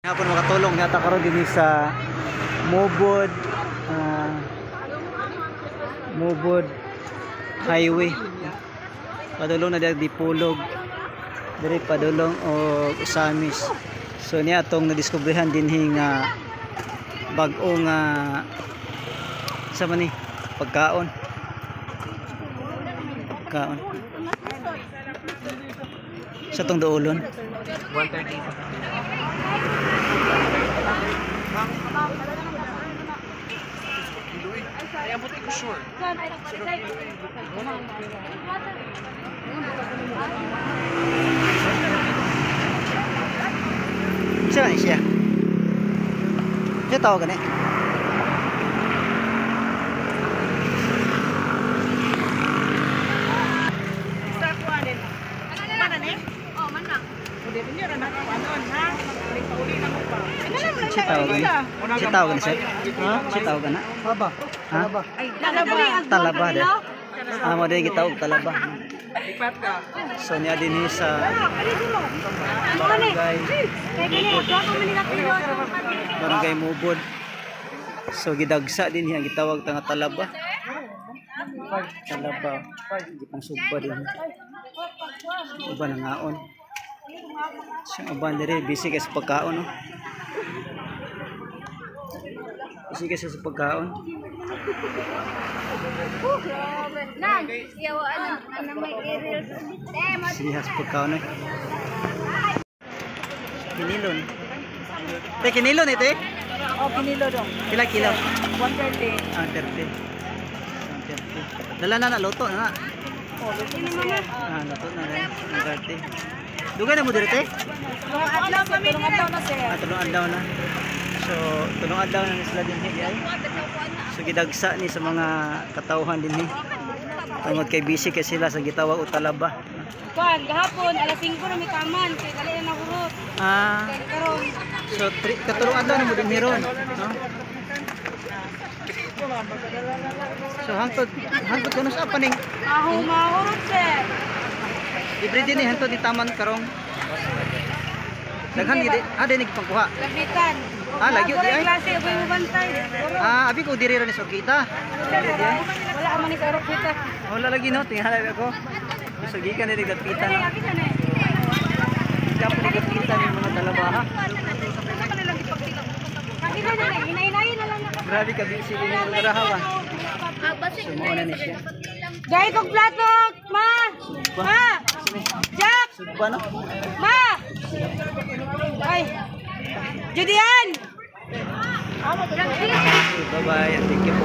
Hapon makatulong yata karon dinhi sa Mubod, Mubod Highway. Padulong na di Dipolog. Diri padulong og Ozamis. So niya atong nadiskubrehan dinhi nga bag-o nga sa man ni pagkaon. Pagkaon. Sa tong duolon. 130. Ay, ang buti ko sure. Siya ni siya. Siya tawag gani. Siya tawag gani. Siya tawag gani sir. Ha? Siya tawag gana. Talaba. Ha? Talaba de. Ah, mo de gitawag talaba. Lipat ka. So niya dinhi sa barangay Barangay Mubod. So gidagsa din ang gitawag ta nga talaba. Talaba. Gipang sugba din. Uban ang ngaon. Siyang uban diri busy kay sa pagkaon, no. Busy kay sa pagkaon. Nan, yawa ano, ano may iril. Eh, Siya sa pagkaon eh. Kinilon. Te kinilon ite? Oh, kinilo dong. Pila kilo? 130. Ah, 30. 130. Dala na na luto na. Oh, luto na siya. Ah, luto na rin. 130. Dugay na mo diri te? Tulong adlaw kami tulong adlaw na sir. Ah, tulong adlaw na. So, tulong adlaw na sila din ay. So gidagsa ni sa mga katawhan din ni. Tungod kay busy kay sila sa gitawag og talaba. Kuan, gahapon alas 5 na may kaman kay dali na nahurot. Ah, Kay karon so katulong adlaw na mo din ron, no? So hangtod hangtod kuno sa paning aho mahurot sir. libre din ni hangtod ni taman karong. Daghan gid ah din gipangkuha. Lapitan. Ah, lagyo di ay. Klase aboy mo bantay. Ah, abi ko diri ra ni Sugita. Wala man ni sa Ropita. Wala lagi no, tingala ako. So gikan ni dapitan. No? Abi ka na. Dapat ni dapitan yung mga talabaha. Kami na na hinay-hinay na lang na. Grabe ka busy din yung lugar ha ba. So mao na ni siya. Gay kog plato, ma. Sugba. Ma. Jack, Sugba no. ma. Ay. Judian. Bye bye and thank you.